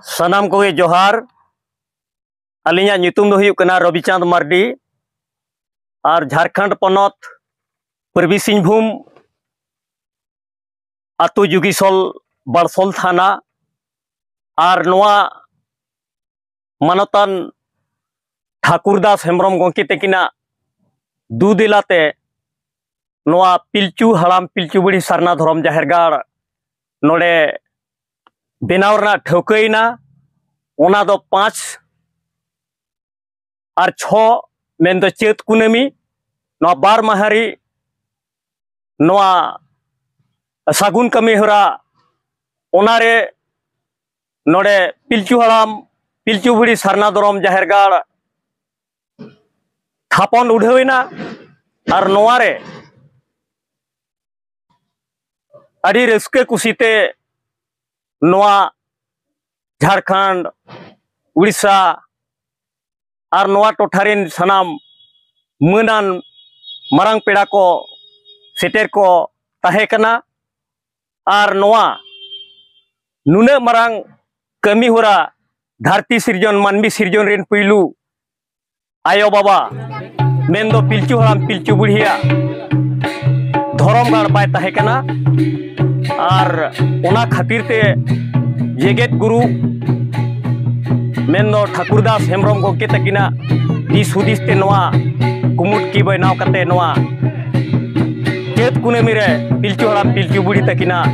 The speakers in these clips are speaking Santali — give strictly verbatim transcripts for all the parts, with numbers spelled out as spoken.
ᱥᱟᱱᱟᱢ ᱠᱚᱜᱮ ᱡᱚᱦᱟᱨ᱾ ᱟᱹᱞᱤᱧᱟᱜ ᱧᱩᱛᱩᱢ ᱫᱚ ᱦᱩᱭᱩᱜ ᱠᱟᱱᱟ ᱨᱚᱵᱤᱪᱟᱸᱫᱽ ᱢᱟᱨᱰᱤ᱾ ᱟᱨ ᱡᱷᱟᱲᱠᱷᱚᱸᱰ ᱯᱚᱱᱚᱛ ᱯᱩᱨᱵᱤ ᱥᱤᱝᱵᱷᱩᱢ ᱟᱹᱛᱩ ᱡᱩᱜᱤᱥᱚᱞ ᱵᱟᱲᱥᱚᱞ ᱛᱷᱟᱱᱟ᱾ ᱟᱨ ᱱᱚᱣᱟ ᱢᱟᱱᱚᱛᱟᱱ ᱴᱷᱟᱠᱩᱨ ᱫᱟᱥ ᱦᱮᱢᱵᱨᱚᱢ ᱜᱚᱢᱠᱮ ᱛᱟᱹᱠᱤᱱᱟᱜ ᱫᱩ ᱫᱮᱞᱟᱛᱮ ᱱᱚᱣᱟ ᱯᱤᱞᱪᱩ ᱦᱟᱲᱟᱢ ᱯᱤᱞᱪᱩ ᱵᱩᱲᱦᱤ ᱥᱟᱨᱱᱟ ᱫᱷᱚᱨᱚᱢ ᱡᱟᱦᱮᱨ ᱜᱟᱲ ᱱᱚᱰᱮ ᱵᱮᱱᱟᱣ ᱨᱮᱱᱟᱜ ᱴᱷᱟᱹᱣᱠᱟᱹᱭᱮᱱᱟ᱾ ᱚᱱᱟ ᱫᱚ ᱯᱟᱸᱪ ᱟᱨ ᱪᱷᱚ, ᱢᱮᱱᱫᱚ ᱪᱟᱹᱛ ᱠᱩᱱᱟᱹᱢᱤ, ᱱᱚᱣᱟ ᱵᱟᱨ ᱢᱟᱦᱟ ᱨᱮ ᱱᱚᱣᱟ ᱥᱟᱹᱜᱩᱱ ᱠᱟᱹᱢᱤ ᱦᱚᱨᱟ, ᱚᱱᱟᱨᱮ ᱱᱚᱰᱮ ᱯᱤᱞᱪᱩ ᱦᱟᱲᱟᱢ ᱯᱤᱞᱪᱩ ᱵᱩᱲᱦᱤ ᱥᱟᱨᱱᱟ ᱫᱷᱚᱨᱚᱢ ᱡᱟᱦᱮᱨ ᱜᱟᱲ ᱛᱷᱟᱯᱚᱱ ᱩᱰᱷᱟᱹᱣ ᱮᱱᱟ᱾ ᱟᱨ ᱱᱚᱣᱟ ᱨᱮ ᱟᱹᱰᱤ ᱨᱟᱹᱥᱠᱟᱹ ᱠᱩᱥᱤᱛᱮ ᱱᱚᱣᱟ ᱡᱷᱟᱲᱠᱷᱚᱸᱰ, ᱩᱲᱤᱥᱥᱟ ᱟᱨ ᱱᱚᱣᱟ ᱴᱚᱴᱷᱟ ᱨᱮᱱ ᱥᱟᱱᱟᱢ ᱢᱟᱹᱱᱟᱱ ᱢᱟᱨᱟᱝ ᱯᱮᱲᱟ ᱠᱚ ᱥᱮᱴᱮᱨ ᱠᱚ ᱛᱟᱦᱮᱸ ᱠᱟᱱᱟ᱾ ᱟᱨ ᱱᱚᱣᱟ ᱱᱩᱱᱟᱹᱜ ᱢᱟᱨᱟᱝ ᱠᱟᱹᱢᱤ ᱦᱚᱨᱟ, ᱫᱷᱟᱹᱨᱛᱤ ᱥᱤᱨᱡᱚᱱ, ᱢᱟᱹᱱᱢᱤ ᱥᱤᱨᱡᱚᱱ ᱨᱮᱱ ᱯᱩᱭᱞᱩ ᱟᱭᱳ ᱵᱟᱵᱟ, ᱢᱮᱱᱫᱚ ᱯᱤᱞᱪᱩ ᱦᱟᱲᱟᱢ ᱯᱤᱞᱪᱩ ᱵᱩᱲᱦᱤᱭᱟᱜ ᱫᱷᱚᱨᱚᱢ ᱜᱟᱲ ᱵᱟᱭ ᱛᱟᱦᱮᱸ ᱠᱟᱱᱟ᱾ ᱟᱨ ᱚᱱᱟ ᱠᱷᱟᱹᱛᱤᱨ ᱛᱮ ᱡᱮᱜᱮᱛ ᱜᱩᱨᱩ, ᱢᱮᱱᱫᱚ ᱴᱷᱟᱹᱠᱩᱨ ᱫᱟᱥ ᱦᱮᱢᱵᱨᱚᱢ ᱜᱚᱢᱠᱮ ᱛᱟᱹᱠᱤᱱᱟᱜ ᱫᱤᱥ ᱦᱩᱫᱤᱥ ᱛᱮ ᱱᱚᱣᱟ ᱠᱩᱢᱩᱴ ᱠᱤ ᱵᱮᱱᱟᱣ ᱠᱟᱛᱮ ᱱᱚᱣᱟ ᱪᱟᱹᱛ ᱠᱩᱱᱟᱹᱢᱤ ᱨᱮ ᱯᱤᱞᱪᱩ ᱦᱟᱲᱟᱢ ᱯᱤᱞᱪᱩ ᱵᱩᱲᱦᱤ ᱛᱟᱹᱠᱤᱱᱟᱜ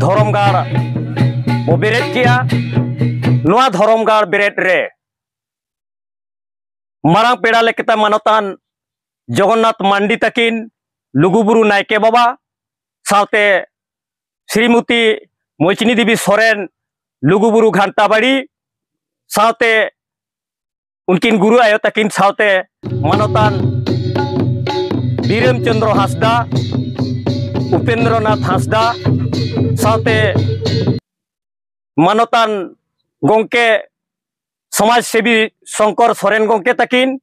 ᱫᱷᱚᱨᱚᱢ ᱜᱟᱲ ᱵᱚ ᱵᱮᱨᱮᱫ ᱠᱮᱜᱼᱟ᱾ ᱱᱚᱣᱟ ᱫᱷᱚᱨᱚᱢ ᱜᱟᱲ ᱵᱮᱨᱮᱫ ᱨᱮ ᱢᱟᱨᱟᱝ ᱯᱮᱲᱟ ᱞᱮᱠᱟᱛᱮ ᱢᱟᱱᱚᱛᱟᱱ ᱡᱚᱜᱚᱱᱱᱟᱛᱷ ᱢᱟᱱᱰᱤ ᱛᱟᱹᱠᱤᱱ, ᱞᱩᱜᱩᱵᱩᱨᱩ ᱱᱟᱭᱠᱮ ᱵᱟᱵᱟ, ᱥᱟᱶᱛᱮ ᱥᱨᱤᱢᱚᱛᱤ ᱢᱚᱪᱱᱤ ᱫᱮᱵᱤ ᱥᱚᱨᱮᱱ, ᱞᱩᱜᱩᱵᱩᱨᱩ ᱜᱷᱟᱱᱴᱟᱵᱟᱲᱤ, ᱥᱟᱶᱛᱮ ᱩᱱᱠᱤᱱ ᱜᱩᱨᱩ ᱟᱭᱳ ᱛᱟᱹᱠᱤᱱ ᱥᱟᱶᱛᱮ ᱢᱟᱱᱚᱛᱟᱱ ᱵᱤᱨᱮᱢ ᱪᱚᱸᱫᱽᱨᱚ ᱦᱟᱸᱥᱫᱟ, ᱩᱯᱮᱱᱫᱨᱚᱱᱟᱛᱷ ᱦᱟᱸᱥᱫᱟ, ᱥᱟᱶᱛᱮ ᱢᱟᱱᱚᱛᱟᱱ ᱜᱚᱢᱠᱮ ᱥᱚᱢᱟᱡᱽ ᱥᱮᱵᱤ ᱥᱚᱝᱠᱚᱨ ᱥᱚᱨᱮᱱ ᱜᱚᱢᱠᱮ ᱛᱟᱹᱠᱤᱱ,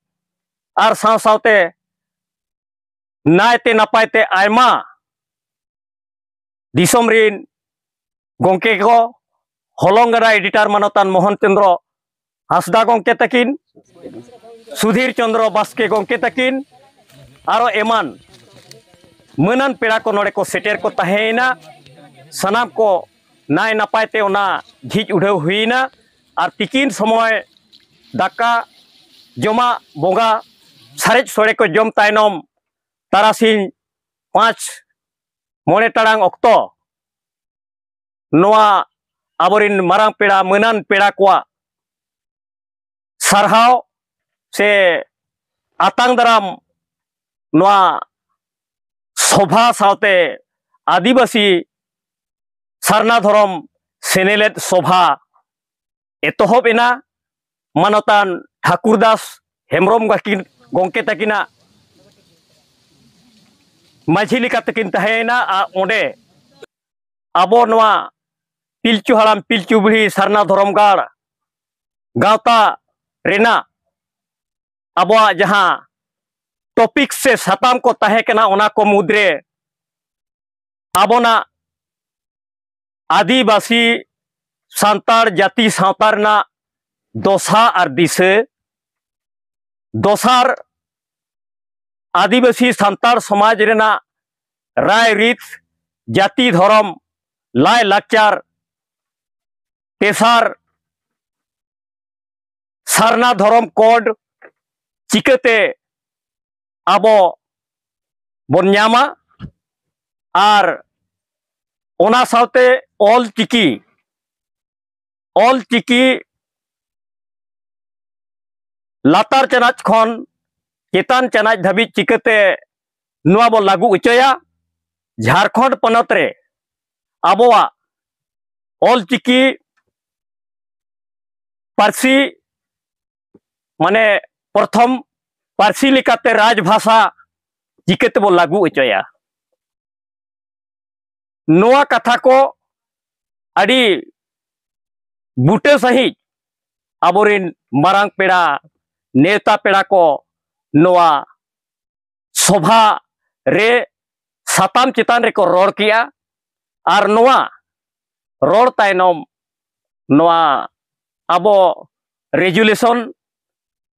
ᱟᱨ ᱥᱟᱶ ᱥᱟᱶᱛᱮ ᱱᱟᱭᱛᱮ ᱱᱟᱯᱟᱭ ᱛᱮ ᱟᱭᱢᱟ ᱫᱤᱥᱚᱢ ᱨᱤᱱ ᱜᱚᱢᱠᱮ ᱠᱚ, ᱦᱚᱞᱚᱝ ᱜᱟᱰᱟ ᱮᱰᱤᱴᱚᱨ ᱢᱟᱱᱚᱛᱟᱱ ᱢᱳᱦᱚᱱ ᱪᱚᱸᱫᱽᱨᱚ ᱦᱟᱸᱥᱫᱟ ᱜᱚᱢᱠᱮ ᱛᱟᱹᱠᱤᱱ, ᱥᱩᱫᱷᱤᱨ ᱪᱚᱸᱫᱽᱨᱚ ᱵᱟᱥᱠᱮ ᱜᱚᱢᱠᱮ ᱛᱟᱹᱠᱤᱱ, ᱟᱨᱚ ᱮᱢᱟᱱ ᱢᱟᱹᱱᱟᱱ ᱯᱮᱲᱟ ᱠᱚ ᱱᱚᱰᱮ ᱠᱚ ᱥᱮᱴᱮᱨ ᱠᱚ ᱛᱟᱦᱮᱸᱭᱮᱱᱟ᱾ ᱥᱟᱱᱟᱢ ᱠᱚ ᱱᱟᱭ ᱱᱟᱯᱟᱭ ᱛᱮ ᱚᱱᱟ ᱡᱷᱤᱡ ᱩᱰᱷᱟᱹᱣ ᱦᱩᱭᱮᱱᱟ᱾ ᱟᱨ ᱛᱤᱠᱤᱱ ᱥᱚᱢᱚᱭ ᱫᱟᱠᱟ ᱡᱚᱢᱟᱜ, ᱵᱚᱸᱜᱟ ᱥᱟᱨᱮᱡ ᱥᱚᱲᱮ ᱠᱚ ᱡᱚᱢ ᱛᱟᱭᱱᱚᱢ, ᱛᱟᱨᱟᱥᱤᱧ ᱯᱟᱸᱪ ᱢᱚᱬᱮ ᱴᱟᱲᱟᱝ ᱚᱠᱛᱚ ᱱᱚᱣᱟ ᱟᱵᱚᱨᱤᱱ ᱢᱟᱨᱟᱝ ᱯᱮᱲᱟ, ᱢᱟᱹᱱᱟᱱ ᱯᱮᱲᱟ ᱠᱚᱣᱟᱜ ᱥᱟᱨᱦᱟᱣ ᱥᱮ ᱟᱛᱟᱝ ᱫᱟᱨᱟᱢ ᱱᱚᱣᱟ ᱥᱚᱵᱷᱟ ᱥᱟᱶᱛᱮ ᱟᱹᱫᱤᱵᱟᱹᱥᱤ ᱥᱟᱨᱱᱟ ᱫᱷᱚᱨᱚᱢ ᱥᱮᱱᱮᱞᱮᱫ ᱥᱚᱵᱷᱟ ᱮᱛᱚᱦᱚᱵ ᱮᱱᱟ᱾ ᱢᱟᱱᱚᱛᱟᱱ ᱴᱷᱟᱠᱩᱨ ᱫᱟᱥ ᱦᱮᱢᱵᱨᱚᱢ ᱜᱟᱹᱠᱤᱱ, ᱜᱚᱢᱠᱮ ᱛᱟᱹᱠᱤᱱᱟᱜ ᱢᱟᱹᱡᱷᱤ ᱞᱮᱠᱟ ᱛᱮᱠᱤᱱ ᱛᱟᱦᱮᱸᱭᱮᱱᱟ᱾ ᱟᱨ ᱚᱸᱰᱮ ᱟᱵᱚ ᱱᱚᱣᱟ ᱯᱤᱞᱪᱩ ᱦᱟᱲᱟᱢ ᱯᱤᱞᱪᱩ ᱵᱩᱲᱦᱤ ᱥᱟᱨᱱᱟ ᱫᱷᱚᱨᱚᱢ ᱜᱟᱲ ᱜᱟᱶᱛᱟ ᱨᱮᱱᱟᱜ ᱟᱵᱚᱣᱟᱜ ᱡᱟᱦᱟᱸ ᱴᱚᱯᱤᱠ ᱥᱮ ᱥᱟᱛᱟᱢ ᱠᱚ ᱛᱟᱦᱮᱸ ᱠᱟᱱᱟ, ᱚᱱᱟ ᱠᱚ ᱢᱩᱫᱽᱨᱮ ᱟᱵᱚᱱᱟᱜ ᱟᱹᱫᱤᱵᱟᱹᱥᱤ ᱥᱟᱱᱛᱟᱲ ᱡᱟᱹᱛᱤ ᱥᱟᱶᱛᱟ ᱨᱮᱱᱟᱜ ᱫᱚᱥᱟ ᱟᱨ ᱫᱤᱥᱟᱹ, ᱫᱚᱥᱟᱨ ᱟᱹᱫᱤᱵᱟᱹᱥᱤ ᱥᱟᱱᱛᱟᱲ ᱥᱚᱢᱟᱡᱽ ᱨᱮᱱᱟᱜ ᱨᱟᱭ ᱨᱤᱛ, ᱡᱟᱹᱛᱤ ᱫᱷᱚᱨᱚᱢ, ᱞᱟᱭ ᱞᱟᱠᱪᱟᱨ, ᱛᱮᱥᱟᱨ ᱥᱟᱨᱱᱟ ᱫᱷᱚᱨᱚᱢ ᱠᱳᱰ ᱪᱤᱠᱟᱹᱛᱮ ᱟᱵᱚ ᱵᱚᱱ ᱧᱟᱢᱟ, ᱟᱨ ᱚᱱᱟ ᱥᱟᱶᱛᱮ ᱚᱞ ᱪᱤᱠᱤ, ᱚᱞ ᱪᱤᱠᱤ ᱞᱟᱛᱟᱨ ᱪᱟᱱᱟᱪ ᱠᱷᱚᱱ ᱪᱮᱛᱟᱱ ᱪᱟᱱᱟᱪ ᱫᱷᱟᱹᱵᱤᱡ ᱪᱤᱠᱟᱹᱛᱮ ᱱᱚᱣᱟ ᱵᱚ ᱞᱟᱹᱜᱩ ᱦᱚᱪᱚᱭᱟ᱾ ᱡᱷᱟᱲᱠᱷᱚᱸᱰ ᱯᱚᱱᱚᱛ ᱨᱮ ᱟᱵᱚᱣᱟᱜ ᱚᱞ ᱪᱤᱠᱤ ᱯᱟᱹᱨᱥᱤ, ᱢᱟᱱᱮ ᱯᱨᱚᱛᱷᱚᱢ ᱯᱟᱹᱨᱥᱤ ᱞᱮᱠᱟᱛᱮ ᱨᱟᱡᱽ ᱵᱷᱟᱥᱟ ᱪᱤᱠᱟᱹ ᱛᱮᱵᱚ ᱞᱟᱹᱜᱩ ᱦᱚᱪᱚᱭᱟ? ᱱᱚᱣᱟ ᱠᱟᱛᱷᱟ ᱠᱚ ᱟᱹᱰᱤ ᱵᱩᱴᱟᱹ ᱥᱟᱺᱦᱤᱡ ᱟᱵᱚᱨᱮᱱ ᱢᱟᱨᱟᱝ ᱯᱮᱲᱟ, ᱱᱮᱣᱛᱟ ᱯᱮᱲᱟ ᱠᱚ ᱱᱚᱣᱟ ᱥᱚᱵᱷᱟ ᱨᱮ ᱥᱟᱛᱟᱢ ᱪᱮᱛᱟᱱ ᱨᱮᱠᱚ ᱨᱚᱲ ᱠᱮᱜᱼᱟ᱾ ᱟᱨ ᱱᱚᱣᱟ ᱨᱚᱲ ᱛᱟᱭᱱᱚᱢ ᱱᱚᱣᱟ ᱟᱵᱚ ᱨᱮᱡᱩᱞᱮᱥᱚᱱ,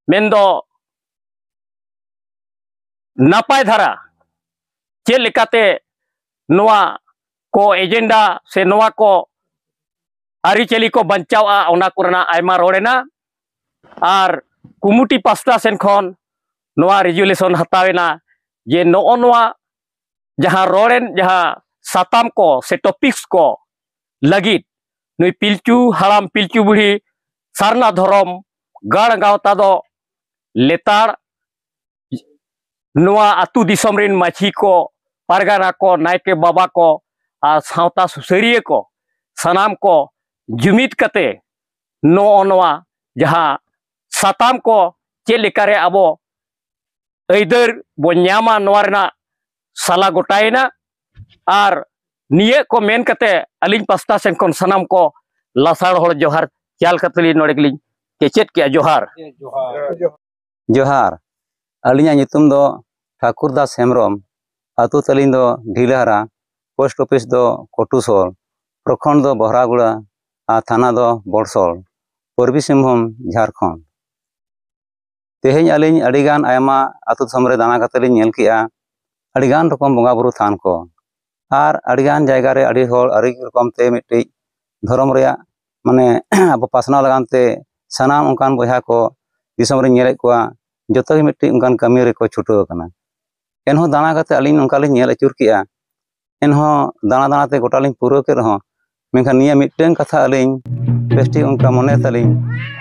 ᱢᱮᱱᱫᱚ ᱱᱟᱯᱟᱭ ᱫᱷᱟᱨᱟ ᱪᱮᱫ ᱞᱮᱠᱟᱛᱮ ᱱᱚᱣᱟ ᱠᱚ ᱮᱡᱮᱱᱰᱟ ᱥᱮ ᱱᱚᱣᱟ ᱠᱚ ᱟᱹᱨᱤᱪᱟᱹᱞᱤ ᱠᱚ ᱵᱟᱧᱪᱟᱣᱼᱟ, ᱚᱱᱟ ᱠᱚᱨᱮᱱᱟᱜ ᱟᱭᱢᱟ ᱨᱚᱲ ᱮᱱᱟ᱾ ᱟᱨ ᱠᱚᱢᱤᱴᱤ ᱯᱟᱥᱴᱟ ᱥᱮᱱ ᱠᱷᱚᱱ ᱱᱚᱣᱟ ᱨᱮᱡᱩᱞᱮᱥᱚᱱ ᱦᱟᱛᱟᱣ ᱮᱱᱟ ᱡᱮ ᱱᱚᱜᱼᱚ ᱱᱚᱣᱟ ᱡᱟᱦᱟᱸ ᱨᱚᱲᱮᱱ ᱡᱟᱦᱟᱸ ᱥᱟᱛᱟᱢ ᱠᱚ ᱥᱮ ᱴᱚᱯᱤᱠᱥ ᱠᱚ ᱞᱟᱹᱜᱤᱫ ᱱᱩᱭ ᱯᱤᱞᱪᱩ ᱦᱟᱲᱟᱢ ᱯᱤᱞᱪᱩ ᱵᱩᱲᱦᱤ ᱥᱟᱨᱱᱟ ᱫᱷᱚᱨᱚᱢ ᱜᱟᱲ ᱜᱟᱶᱛᱟ ᱫᱚ ᱞᱮᱛᱟᱲ ᱱᱚᱣᱟ ᱟᱹᱛᱩ ᱫᱤᱥᱚᱢ ᱨᱮᱱ ᱢᱟᱹᱡᱷᱤ ᱠᱚ, ᱯᱟᱨᱜᱟᱱᱟ ᱠᱚ, ᱱᱟᱭᱠᱮ ᱵᱟᱵᱟ ᱠᱚ ᱟᱨ ᱥᱟᱶᱛᱟ ᱥᱩᱥᱟᱹᱨᱤᱭᱟᱹ ᱠᱚ, ᱥᱟᱱᱟᱢ ᱠᱚ ᱡᱩᱢᱤᱫ ᱠᱟᱛᱮ ᱱᱚᱜᱼᱚ ᱱᱚᱣᱟ ᱡᱟᱦᱟᱸ ᱥᱟᱛᱟᱢ ᱠᱚ ᱪᱮᱫ ᱞᱮᱠᱟᱨᱮ ᱟᱵᱚ ᱟᱹᱭᱫᱟᱹᱨ ᱵᱚᱱ ᱧᱟᱢᱟ, ᱱᱚᱣᱟ ᱨᱮᱱᱟᱜ ᱥᱟᱞᱟ ᱜᱚᱴᱟᱭᱮᱱᱟ᱾ ᱟᱨ ᱱᱤᱭᱟᱹ ᱠᱚ ᱢᱮᱱ ᱠᱟᱛᱮ ᱟᱹᱞᱤᱧ ᱯᱟᱥᱴᱟ ᱥᱮᱱ ᱠᱷᱚᱱ ᱥᱟᱱᱟᱢ ᱠᱚ ᱞᱟᱥᱟᱲ ᱦᱚᱲ ᱡᱚᱦᱟᱨ ᱪᱟᱞ ᱠᱟᱛᱮ ᱞᱤᱧ ᱱᱚᱰᱮ ᱜᱮᱞᱤᱧ ᱠᱮᱪᱮᱫ ᱠᱮᱜᱼᱟ᱾ ᱡᱚᱦᱟᱨ᱾ ᱡᱚᱦᱟᱨ᱾ ᱟᱹᱞᱤᱧᱟᱜ ᱧᱩᱛᱩᱢ ᱫᱚ ᱴᱷᱟᱠᱩᱨ ᱫᱟᱥ ᱦᱮᱢᱵᱨᱚᱢ᱾ ᱟᱹᱛᱩ ᱛᱟᱹᱞᱤᱧ ᱫᱚ ᱰᱷᱤᱞᱟᱹᱦᱟᱨᱟ, ᱯᱳᱥᱴ ᱚᱯᱷᱤᱥ ᱫᱚ ᱠᱚᱴᱩᱥᱚᱞ, ᱯᱨᱚᱠᱷᱚᱸᱰ ᱫᱚ ᱵᱚᱦᱨᱟᱜᱩᱲᱟ ᱟᱨ ᱛᱷᱟᱱᱟ ᱫᱚ ᱵᱚᱲᱥᱚᱞ, ᱯᱩᱨᱵᱤ ᱥᱤᱝᱵᱷᱩᱢ, ᱡᱷᱟᱲᱠᱷᱚᱸᱰ᱾ ᱛᱮᱦᱮᱧ ᱟᱹᱞᱤᱧ ᱟᱹᱰᱤᱜᱟᱱ ᱟᱭᱢᱟ ᱟᱹᱛᱩ ᱫᱤᱥᱚᱢ ᱨᱮ ᱫᱟᱬᱟ ᱠᱟᱛᱮ ᱞᱤᱧ ᱧᱮᱞ ᱠᱮᱜᱼᱟ, ᱟᱹᱰᱤᱜᱟᱱ ᱨᱚᱠᱚᱢ ᱵᱚᱸᱜᱟ ᱵᱩᱨᱩ ᱛᱷᱟᱱ ᱠᱚ, ᱟᱨ ᱟᱹᱰᱤᱜᱟᱱ ᱡᱟᱭᱜᱟ ᱨᱮ ᱟᱹᱰᱤ ᱦᱚᱲ ᱟᱹᱰᱤ ᱨᱚᱠᱚᱢ ᱛᱮ ᱢᱤᱫᱴᱤᱡ ᱫᱷᱚᱨᱚᱢ ᱨᱮᱭᱟᱜ, ᱢᱟᱱᱮ, ᱟᱵᱚ ᱯᱟᱥᱱᱟᱣ ᱞᱟᱹᱜᱤᱫ ᱛᱮ ᱥᱟᱱᱟᱢ ᱚᱱᱠᱟᱱ ᱵᱚᱭᱦᱟ ᱠᱚ ᱫᱤᱥᱚᱢ ᱨᱤᱧ ᱧᱮᱞᱮᱫ ᱠᱚᱣᱟ, ᱡᱚᱛᱚ ᱜᱮ ᱢᱤᱫᱴᱤᱡ ᱚᱱᱠᱟᱱ ᱠᱟᱹᱢᱤ ᱨᱮᱠᱚ ᱪᱷᱩᱴᱟᱹᱣ ᱟᱠᱟᱱᱟ᱾ ᱮᱱᱦᱚᱸ ᱫᱟᱬᱟ ᱠᱟᱛᱮ ᱟᱹᱞᱤᱧ ᱱᱚᱝᱠᱟ ᱞᱤᱧ ᱧᱮᱞ ᱟᱹᱪᱩᱨ ᱠᱮᱜᱼᱟ, ᱮᱱᱦᱚᱸ ᱫᱟᱬᱟ ᱫᱟᱬᱟ ᱛᱮ ᱜᱚᱴᱟ ᱞᱤᱧ ᱯᱩᱨᱟᱹᱣ ᱠᱮᱫ ᱨᱮᱦᱚᱸ, ᱢᱮᱱᱠᱷᱟᱱ ᱱᱤᱭᱟᱹ ᱢᱤᱫᱴᱟᱝ ᱠᱟᱛᱷᱟ ᱟᱹᱞᱤᱧ ᱵᱮᱥᱴᱷᱤᱠ ᱚᱱᱠᱟ ᱢᱚᱱᱮ ᱛᱟᱹᱞᱤᱧ,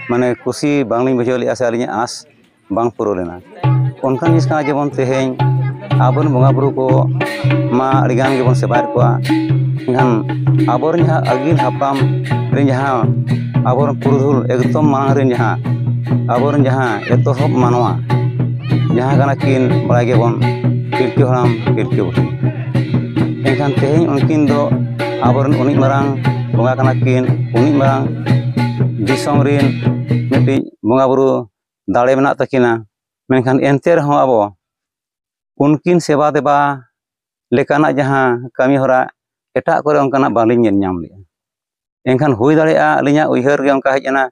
ᱢᱟᱱᱮ, ᱠᱩᱥᱤ ᱵᱟᱝᱞᱤᱧ ᱵᱩᱡᱷᱟᱹᱣ ᱞᱮᱫᱼᱟ ᱥᱮ ᱟᱹᱞᱤᱧᱟᱜ ᱟᱸᱥ ᱵᱟᱝ ᱯᱩᱨᱟᱹᱣ ᱞᱮᱱᱟ᱾ ᱚᱱᱠᱟᱱ ᱡᱤᱱᱤᱥ ᱠᱟᱱᱟ, ᱡᱮᱢᱚᱱ ᱛᱮᱦᱮᱧ ᱟᱵᱚᱨᱮᱱ ᱵᱚᱸᱜᱟ ᱵᱩᱨᱩ ᱠᱚ ᱢᱟ ᱟᱹᱰᱤ ᱜᱟᱱ ᱜᱮᱵᱚᱱ ᱥᱮᱵᱟᱭᱮᱫ ᱠᱚᱣᱟ, ᱢᱮᱱᱠᱷᱟᱱ ᱟᱵᱚᱨᱮᱱ ᱡᱟᱦᱟᱸ ᱟᱹᱜᱤᱞ ᱦᱟᱯᱲᱟᱢ ᱨᱮᱱ ᱡᱟᱦᱟᱸ ᱟᱵᱚᱨᱮᱱ ᱯᱩᱨᱩᱫᱷᱩᱞ ᱮᱠᱫᱚᱢ ᱢᱟᱲᱟᱝ ᱨᱮᱱ ᱡᱟᱦᱟᱸ ᱟᱵᱚᱨᱮᱱ ᱡᱟᱦᱟᱸ ᱮᱛᱚᱦᱚᱵ ᱢᱟᱱᱣᱟ ᱡᱟᱦᱟᱸ ᱠᱟᱱᱟ ᱠᱤᱱ, ᱵᱟᱲᱟᱭ ᱜᱮᱵᱚᱱ ᱯᱤᱞᱪᱩ ᱦᱟᱲᱟᱢ ᱯᱤᱞᱪᱩ ᱵᱩᱲᱦᱤ᱾ ᱮᱱᱠᱷᱟᱱ ᱛᱮᱦᱮᱧ ᱩᱱᱠᱤᱱ ᱫᱚ ᱟᱵᱚᱨᱮᱱ ᱩᱱᱤᱡ ᱢᱟᱨᱟᱝ ᱵᱚᱸᱜᱟ ᱠᱟᱱᱟ ᱠᱤᱱ, ᱩᱱᱤᱡ ᱢᱟᱨᱟᱝ ᱫᱤᱥᱚᱢ ᱨᱮᱱ ᱢᱤᱫᱴᱤᱡ ᱵᱚᱸᱜᱟ ᱵᱩᱨᱩ ᱫᱟᱲᱮ ᱢᱮᱱᱟᱜ ᱛᱟᱹᱠᱤᱱᱟ᱾ ᱢᱮᱱᱠᱷᱟᱱ ᱮᱱᱛᱮ ᱨᱮᱦᱚᱸ ᱟᱵᱚ ᱩᱱᱠᱤᱱ ᱥᱮᱵᱟ ᱫᱮᱵᱟ ᱞᱮᱠᱟᱱᱟᱜ ᱡᱟᱦᱟᱸ ᱠᱟᱹᱢᱤ ᱦᱚᱨᱟ ᱮᱴᱟᱜ ᱠᱚᱨᱮ ᱚᱱᱠᱟᱱᱟᱜ ᱵᱟᱝᱞᱤᱧ ᱧᱮᱞ ᱧᱟᱢ ᱞᱮᱜᱼᱟ᱾ ᱮᱱᱠᱷᱟᱱ ᱦᱩᱭ ᱫᱟᱲᱮᱭᱟᱜᱼᱟ ᱟᱹᱞᱤᱧᱟᱜ ᱩᱭᱦᱟᱹᱨ ᱜᱮ ᱚᱱᱠᱟ ᱦᱮᱡ ᱮᱱᱟ,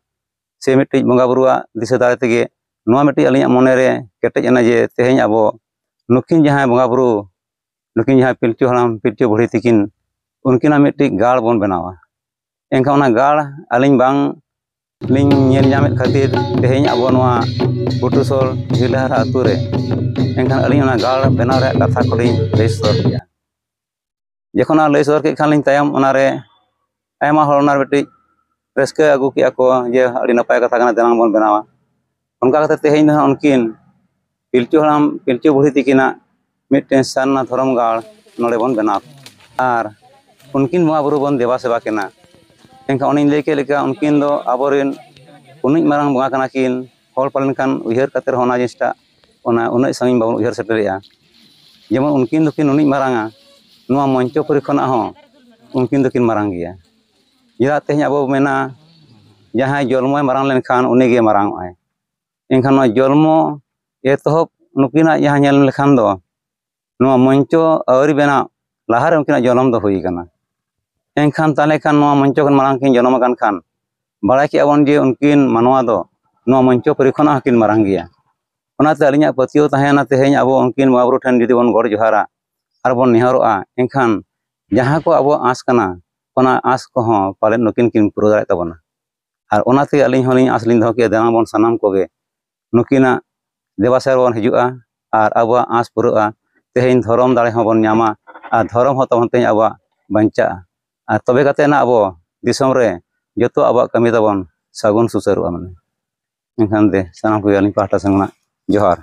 ᱥᱮ ᱢᱤᱫᱴᱤᱡ ᱵᱚᱸᱜᱟ ᱵᱩᱨᱩᱣᱟᱜ ᱫᱤᱥᱟᱹ ᱫᱟᱲᱮ ᱛᱮᱜᱮ ᱱᱚᱣᱟ ᱢᱤᱫᱴᱤᱡ ᱟᱹᱞᱤᱧᱟᱜ ᱢᱚᱱᱮᱨᱮ ᱠᱮᱴᱮᱡ ᱮᱱᱟ ᱡᱮ ᱛᱮᱦᱮᱧ ᱟᱵᱚ ᱱᱩᱠᱤᱱ ᱡᱟᱦᱟᱸᱭ ᱵᱚᱸᱜᱟ ᱵᱩᱨᱩ, ᱱᱩᱠᱤᱱ ᱡᱟᱦᱟᱸᱭ ᱯᱤᱞᱪᱩ ᱦᱟᱲᱟᱢ ᱯᱤᱞᱪᱩ ᱵᱩᱲᱦᱤ ᱛᱤᱠᱤᱱ, ᱩᱱᱠᱤᱱᱟᱜ ᱢᱤᱫᱴᱤᱡ ᱜᱟᱲ ᱵᱚᱱ ᱵᱮᱱᱟᱣᱟ᱾ ᱮᱱᱠᱷᱟᱱ ᱚᱱᱟ ᱜᱟᱲ ᱟᱹᱞᱤᱧ ᱵᱟᱝ ᱞᱤᱧ ᱧᱮᱞ ᱧᱟᱢᱮᱫ ᱠᱷᱟᱹᱛᱤᱨ ᱛᱮᱦᱮᱧ ᱟᱵᱚ ᱱᱚᱣᱟ ᱜᱷᱩᱴᱩᱥᱚᱞ ᱜᱤᱞᱟᱹᱦᱟᱨᱟ ᱟᱹᱛᱩ ᱨᱮ ᱮᱱᱠᱷᱟᱱ ᱟᱹᱞᱤᱧ ᱚᱱᱟ ᱜᱟᱲ ᱵᱮᱱᱟᱣ ᱨᱮᱭᱟᱜ ᱠᱟᱛᱷᱟ ᱠᱚᱞᱤᱧ ᱞᱟᱹᱭ ᱥᱚᱫᱚᱨ ᱠᱮᱫᱼᱟ᱾ ᱡᱚᱠᱷᱚᱱ ᱚᱱᱟ ᱞᱟᱹᱭ ᱥᱚᱫᱚᱨ ᱠᱮᱫ ᱠᱷᱟᱱ ᱞᱤᱧ ᱛᱟᱭᱚᱢ ᱚᱱᱟᱨᱮ ᱟᱭᱢᱟ ᱦᱚᱲ ᱚᱱᱟ ᱢᱤᱫᱴᱤᱡ ᱨᱟᱹᱥᱠᱟᱹ ᱟᱹᱜᱩ ᱠᱮᱫᱼᱟ ᱠᱚ ᱡᱮ ᱟᱹᱰᱤ ᱱᱟᱯᱟᱭ ᱠᱟᱛᱷᱟ ᱠᱟᱱᱟ, ᱫᱮᱞᱟᱝ ᱵᱚᱱ ᱵᱮᱱᱟᱣᱟ᱾ ᱚᱱᱠᱟ ᱠᱟᱛᱮ ᱛᱮᱦᱮᱧ ᱫᱚ ᱦᱟᱸᱜ ᱩᱱᱠᱤᱱ ᱯᱤᱞᱪᱩ ᱦᱟᱲᱟᱢ ᱯᱤᱞᱪᱩ ᱵᱩᱲᱦᱤ ᱛᱤᱠᱤᱱᱟᱜ ᱢᱤᱫᱴᱮᱱ ᱥᱟᱨᱱᱟ ᱫᱷᱚᱨᱚᱢ ᱜᱟᱲ ᱱᱚᱰᱮ ᱵᱚᱱ ᱵᱮᱱᱟᱣ ᱟᱨ ᱩᱱᱠᱤᱱ ᱵᱚᱸᱜᱟ ᱵᱩᱨᱩ ᱵᱚᱱ ᱫᱮᱵᱟ ᱥᱮᱵᱟ ᱠᱤᱱᱟ᱾ ᱮᱱᱠᱷᱟᱱ ᱚᱱᱮᱧ ᱞᱟᱹᱭ ᱠᱮᱫ ᱞᱮᱠᱟ ᱩᱱᱠᱤᱱ ᱫᱚ ᱟᱵᱚᱨᱮᱱ ᱩᱱᱤᱡ ᱢᱟᱨᱟᱝ ᱵᱚᱸᱜᱟ ᱠᱟᱱᱟ ᱠᱤᱱ᱾ ᱦᱚᱲ ᱯᱟᱞᱮᱱ ᱠᱷᱟᱱ ᱩᱭᱦᱟᱹᱨ ᱠᱟᱛᱮ ᱨᱮᱦᱚᱸ ᱚᱱᱟ ᱡᱤᱱᱤᱥᱴᱟᱜ ᱚᱱᱟ ᱩᱱᱟᱹᱜ ᱥᱟᱺᱜᱤᱧ ᱵᱟᱵᱚᱱ ᱩᱭᱦᱟᱹᱨ ᱥᱮᱴᱮᱨᱮᱜᱼᱟ᱾ ᱡᱮᱢᱚᱱ ᱩᱱᱠᱤᱱ ᱫᱚᱠᱤᱱ ᱩᱱᱤᱡ ᱢᱟᱨᱟᱝᱟ, ᱱᱚᱣᱟ ᱢᱚᱧᱪᱚᱯᱩᱨᱤ ᱠᱷᱚᱱᱟᱜ ᱦᱚᱸ ᱩᱱᱠᱤᱱ ᱫᱚᱠᱤᱱ ᱢᱟᱨᱟᱝ ᱜᱮᱭᱟ᱾ ᱪᱮᱫᱟᱜ ᱛᱮᱦᱮᱧ ᱟᱵᱚ ᱢᱮᱱᱟ ᱡᱟᱦᱟᱸᱭ ᱡᱚᱞᱢᱚᱭ ᱢᱟᱨᱟᱝ ᱞᱮᱱᱠᱷᱟᱱ ᱩᱱᱤᱜᱮ ᱢᱟᱨᱟᱝ ᱚᱜᱼᱟᱭ᱾ ᱮᱱᱠᱷᱟᱱ ᱱᱚᱣᱟ ᱡᱚᱞᱢᱚ ᱮᱛᱚᱦᱚᱵ ᱱᱩᱠᱤᱱᱟᱜ ᱡᱟᱦᱟᱸ ᱧᱮᱞ ᱞᱮᱠᱷᱟᱱ ᱫᱚ ᱱᱚᱣᱟ ᱢᱚᱧᱪᱚ ᱟᱹᱣᱨᱤ ᱵᱮᱱᱟᱣ ᱞᱟᱦᱟᱨᱮ ᱩᱱᱠᱤᱱᱟᱜ ᱡᱚᱱᱚᱢ ᱫᱚ ᱦᱩᱭ ᱠᱟᱱᱟ᱾ ᱮᱱᱠᱷᱟᱱ ᱛᱟᱦᱚᱞᱮ ᱠᱷᱟᱱ ᱱᱚᱣᱟ ᱢᱚᱧᱪᱚ ᱠᱷᱚᱱ ᱢᱟᱲᱟᱝ ᱠᱤᱱ ᱡᱚᱱᱚᱢ ᱟᱠᱟᱱ ᱠᱷᱟᱱ ᱵᱟᱲᱟᱭ ᱠᱮᱜᱼᱟ ᱵᱚᱱ ᱡᱮ ᱩᱱᱠᱤᱱ ᱢᱟᱱᱣᱟ ᱫᱚ ᱱᱚᱣᱟ ᱢᱚᱧᱪᱚᱯᱩᱨᱤ ᱠᱷᱚᱱᱟᱜ ᱦᱚᱸᱠᱤᱱ ᱢᱟᱨᱟᱝ ᱜᱮᱭᱟ᱾ ᱚᱱᱟᱛᱮ ᱟᱹᱞᱤᱧᱟᱜ ᱯᱟᱹᱛᱭᱟᱹᱣ ᱛᱟᱦᱮᱸᱭᱮᱱᱟ ᱛᱮᱦᱮᱧ ᱟᱵᱚ ᱩᱱᱠᱤᱱ ᱵᱚᱸᱜᱟ ᱵᱩᱨᱩ ᱴᱷᱮᱱ ᱡᱩᱫᱤ ᱵᱚᱱ ᱜᱚᱰ ᱡᱚᱦᱟᱨᱟ ᱟᱨ ᱵᱚᱱ ᱱᱮᱦᱚᱨᱚᱜᱼᱟ, ᱮᱱᱠᱷᱟᱱ ᱡᱟᱦᱟᱸ ᱠᱚ ᱟᱵᱚᱣᱟᱜ ᱟᱸᱥ ᱠᱟᱱᱟ ᱚᱱᱟ ᱟᱸᱥ ᱠᱚᱦᱚᱸ ᱯᱟᱞᱮᱱ ᱱᱩᱠᱤᱱ ᱠᱤᱱ ᱯᱩᱨᱟᱹᱣ ᱫᱟᱲᱮᱭᱟᱜ ᱛᱟᱵᱚᱱᱟ᱾ ᱟᱨ ᱚᱱᱟᱛᱮ ᱟᱹᱞᱤᱧ ᱦᱚᱸᱞᱤᱧ ᱟᱸᱥ ᱞᱤᱧ ᱫᱚᱦᱚ ᱠᱮᱜᱼᱟ, ᱫᱮᱞᱟ ᱵᱚᱱ ᱥᱟᱱᱟᱢ ᱠᱚᱜᱮ ᱱᱩᱠᱤᱱᱟᱜ ᱫᱮᱵᱟ ᱥᱮᱵᱟ ᱵᱚᱱ ᱦᱤᱡᱩᱜᱼᱟ ᱟᱨ ᱟᱵᱚᱣᱟᱜ ᱟᱸᱥ ᱯᱩᱨᱟᱹᱜᱼᱟ᱾ ᱛᱮᱦᱮᱧ ᱫᱷᱚᱨᱚᱢ ᱫᱟᱲᱮ ᱦᱚᱸᱵᱚᱱ ᱧᱟᱢᱟ ᱟᱨ ᱫᱷᱚᱨᱚᱢ ᱦᱚᱸ ᱛᱟᱵᱚᱱ ᱛᱮᱦᱮᱧ ᱟᱵᱚᱣᱟᱜ ᱵᱟᱧᱪᱟᱜᱼᱟ᱾ ᱟᱨ ᱛᱚᱵᱮ ᱠᱟᱛᱮ ᱱᱟ ᱟᱵᱚ ᱫᱤᱥᱚᱢ ᱨᱮ ᱡᱚᱛᱚ ᱟᱵᱚᱣᱟᱜ ᱠᱟᱹᱢᱤ ᱛᱟᱵᱚᱱ ᱥᱟᱹᱜᱩᱱ ᱥᱩᱥᱟᱹᱨᱚᱜᱼᱟ᱾ ᱢᱟᱱᱮ ᱮᱱᱠᱷᱟᱱ ᱫᱮ ᱥᱟᱱᱟᱢ ᱠᱚᱜᱮ ᱟᱹᱞᱤᱧ ᱯᱟᱦᱴᱟ ᱥᱮᱱ ᱠᱷᱚᱱᱟᱜ ᱡᱚᱦᱟᱨ᱾